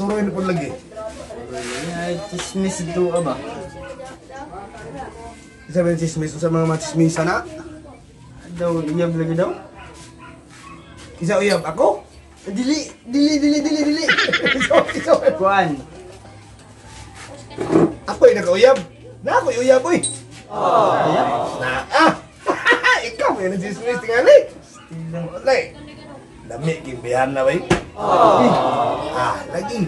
Suroy na po lagi. Ay, chismis ito ka ba? Isa ba yung chismis? Sa mga chismisa na? Daw, iyab lagi daw? Isa uyab ako? Dili, dili, dili, dili, dili. Isa, isa. Kuan. Ako'y nakauyab. Na ako'y uyab, uy. Iyab? Na, ah! Ikaw, may nag-chismis tingali. Wala eh. Lami, kimbihan na, bay. Ah, lagi.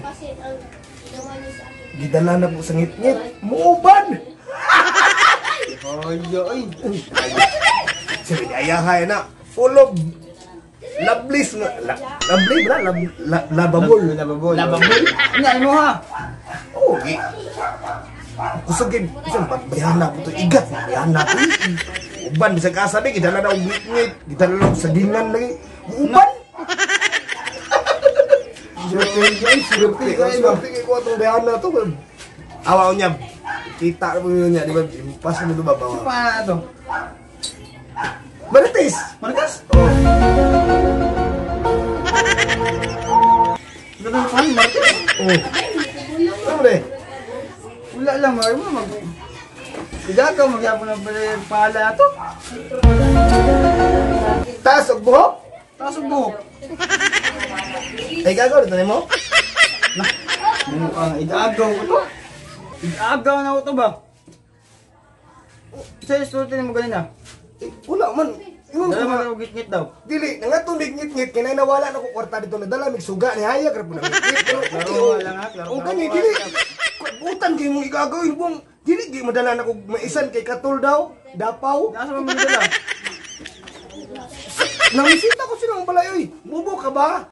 Gidala na po sa ngit-ngit. Muuban! Ay, ay. Sabi ni Ayahay na, full of lovelies na, la, lovely ba? Lab, la, lababol. Lababol. Lababol? Ano, ano ha? Oo, gi. Kusog gid, isang bayana po to, igat, bayana po. Uban, bisag asa di, gidala na og ngit-ngit, gidala na og sagingan lagi. Uban! Swerte, ay, swerte Swerte, kayo ba? swerte kay ko atong bayana to. Awa niya, kita mo yun niya, di ba? Impas mo to ba? Bawa. Paano to? Marites! Markas? Oh. Ganun pa, Markas? Oh. Ano ba eh? Wala lang, mag mo mag... Igagaw, magyapon ng pala to. Taas og buhok? Taas ang buhok. Ay, gagaw dito nimo? Mukhang igagaw ko to. Igagaw na ko to ba? Sa istorte mo ganina. Eh, wala man. Ingon ko Dala nga. mo daw gitngit daw. Dili, nangatong ngit-ngit kay nay nawala na ko kwarta dito nadala mig suga ni hayag ra po na ngit. Pero Klaro okay, oh. nga lang, ha? Klaro Oh, nga. gani dili. Butan kay mong igagawin buong dili gi madala na kog maisan kay katol daw, dapaw. Nasa mo dala? Namisita ko sila ang balay oy. Mubo ka ba?